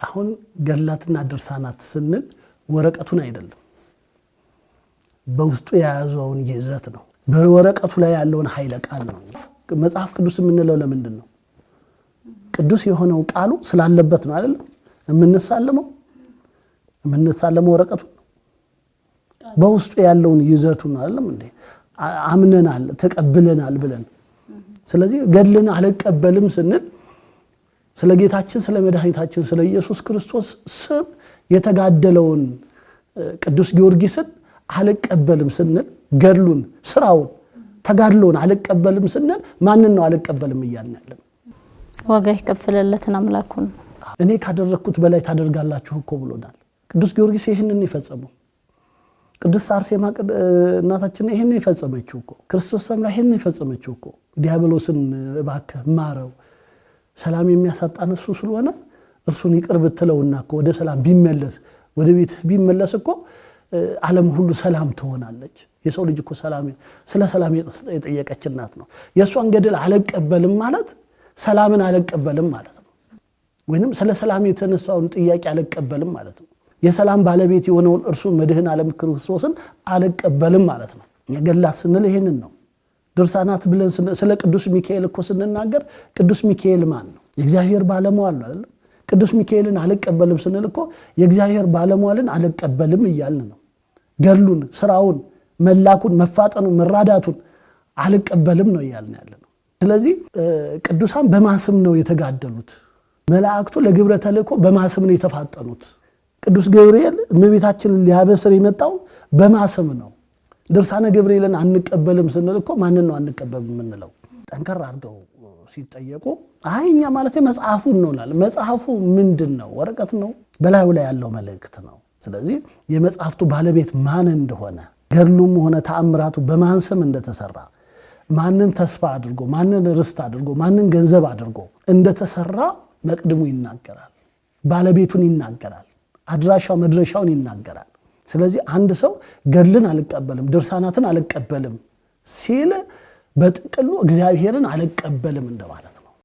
አሁን ገድላትና ድርሳናት ስንል ወረቀቱን አይደለም፣ በውስጡ የያዘውን ይዘት ነው። በወረቀቱ ላይ ያለውን ኃይለ ቃል ነው። መጽሐፍ ቅዱስ የምንለው ለምንድን ነው? ቅዱስ የሆነው ቃሉ ስላለበት ነው አይደለም? የምንሳለመው ወረቀቱን ነው፣ በውስጡ ያለውን ይዘቱን አይደለም እንዴ? አምነናል፣ ተቀብለናል ብለን። ስለዚህ ገድልን አልቀበልም ስንል ስለ ጌታችን ስለ መድኃኒታችን ስለ ኢየሱስ ክርስቶስ ስም የተጋደለውን ቅዱስ ጊዮርጊስን አልቀበልም ስንል፣ ገድሉን፣ ስራውን፣ ተጋድሎውን አልቀበልም ስንል ማንን ነው አልቀበልም እያልን ያለን? ዋጋ የከፈለለትን አምላኩን። እኔ ካደረግኩት በላይ ታደርጋላችሁ እኮ ብሎናል። ቅዱስ ጊዮርጊስ ይህንን የፈጸመው፣ ቅድስት አርሴማ እናታችን ይህንን የፈጸመችው እኮ፣ ክርስቶስ ሰምራ ይህንን የፈጸመችው እኮ፣ ዲያብሎስን እባክህ ማረው፣ ሰላም የሚያሳጣን እሱ ስለሆነ እርሱን ይቅር ብትለውና እኮ ወደ ሰላም ቢመለስ፣ ወደ ቤትህ ቢመለስ እኮ ዓለም ሁሉ ሰላም ትሆናለች። የሰው ልጅ እኮ ሰላም ስለ ሰላም የጠየቀች እናት ነው። የእሷን ገድል አልቀበልም ማለት ሰላምን አልቀበልም ማለት ነው። ወይንም ስለ ሰላም የተነሳውን ጥያቄ አልቀበልም ማለት ነው። የሰላም ባለቤት የሆነውን እርሱ መድህን ዓለም ክርስቶስን አልቀበልም ማለት ነው። ገድላት ስንል ይህንን ነው። ድርሳናት ብለን ስለ ቅዱስ ሚካኤል እኮ ስንናገር ቅዱስ ሚካኤል ማን ነው? የእግዚአብሔር ባለሟል ነው አይደለም? ቅዱስ ሚካኤልን አልቀበልም ስንል እኮ የእግዚአብሔር ባለሟልን አልቀበልም እያልን ነው። ገድሉን፣ ስራውን፣ መላኩን፣ መፋጠኑን፣ መራዳቱን አልቀበልም ነው እያልን ያለ ነው። ስለዚህ ቅዱሳን በማን ስም ነው የተጋደሉት? መላእክቱ ለግብረ ተልእኮ በማን ስም ነው የተፋጠኑት? ቅዱስ ገብርኤል እመቤታችንን ሊያበስር የመጣው በማን ስም ነው? ድርሳነ ገብርኤልን አንቀበልም ስንል እኮ ማንን ነው አንቀበልም የምንለው? ጠንከር አድርገው ሲጠየቁ አይ እኛ ማለት መጽሐፉን ነው እንላለን። መጽሐፉ ምንድን ነው? ወረቀት ነው፣ በላዩ ላይ ያለው መልእክት ነው። ስለዚህ የመጽሐፍቱ ባለቤት ማን እንደሆነ፣ ገድሉም ሆነ ተአምራቱ በማን ስም እንደተሰራ፣ ማንን ተስፋ አድርጎ፣ ማንን ርስት አድርጎ፣ ማንን ገንዘብ አድርጎ እንደተሰራ መቅድሙ ይናገራል። ባለቤቱን ይናገራል። አድራሻው መድረሻውን ይናገራል። ስለዚህ አንድ ሰው ገድልን አልቀበልም፣ ድርሳናትን አልቀበልም ሲል በጥቅሉ እግዚአብሔርን አልቀበልም እንደማለት ነው።